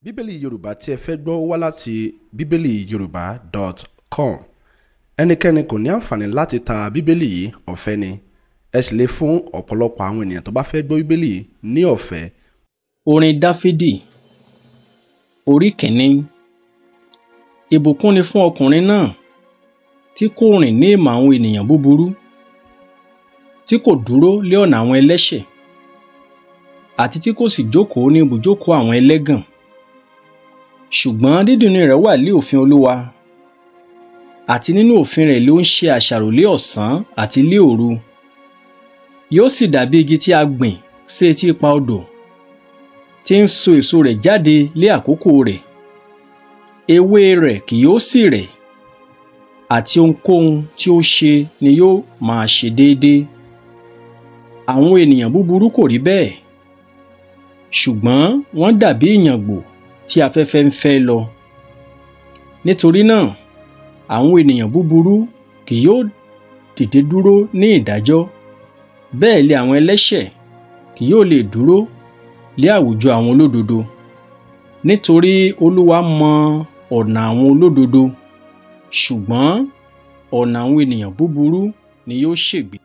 Bíbélì Yorùbá tí ẹ fẹ́ gbọ́ wá láti bíbélìyorùbá.com. Ẹnikẹ́ni kò ní àǹfààní láti ta Bíbélì yìí, ọ̀fẹ́ ni. Ẹ sì lè fún ọ̀pọ̀lọpọ̀ àwọn ènìyàn tó bá fẹ́ gbọ́ Bíbélì yìí ní ọ̀fẹ́. Orin Dáfídì, orí kìíní. Ìbùkún ni fún ọkùnrin náà tí kò rìn ní ìmọ̀ àwọn ènìyàn búburú, tí kò dúró lé ọ̀nà àwọn ẹlẹ́ṣẹ̀, àti tí kò sì jókòó ní ibùjókòó àwọn ẹlẹ́gàn. Ṣùgbọ́n dídùn inú rẹ̀ wà lé òfin Olúwa, àti nínú òfin rẹ̀ ló ń ṣe àṣàrò lé ọ̀sán àti lé òru. Yóò sì dàbí igi tí a gbìn sí etí ipa odò, tí ń so èso rẹ̀ jáde lé àkókò rẹ̀. Ewé rẹ̀ kì yóò sì rẹ̀, àti ohunkóhun tí ó ṣe ni yóò máa ṣe déédé. Àwọn ènìyàn búburú kò rí bẹ́ẹ̀, ṣùgbọ́n wọ́n dàbí ìyàngbò tí afẹ́fẹ́ ń fẹ́ lọ. Nítorí náà, àwọn ènìyàn búburú kì yóò dìde dúró ní ìdájọ́, bẹ́ẹ̀ lé àwọn ẹlẹ́ṣẹ̀ kì yóò lè dúró lé àwùjọ àwọn olódodo. Nítorí Olúwa mọ ọ̀nà àwọn olódodo, ṣùgbọ́n ọ̀nà àwọn ènìyàn búburú ni yóò ṣègbé.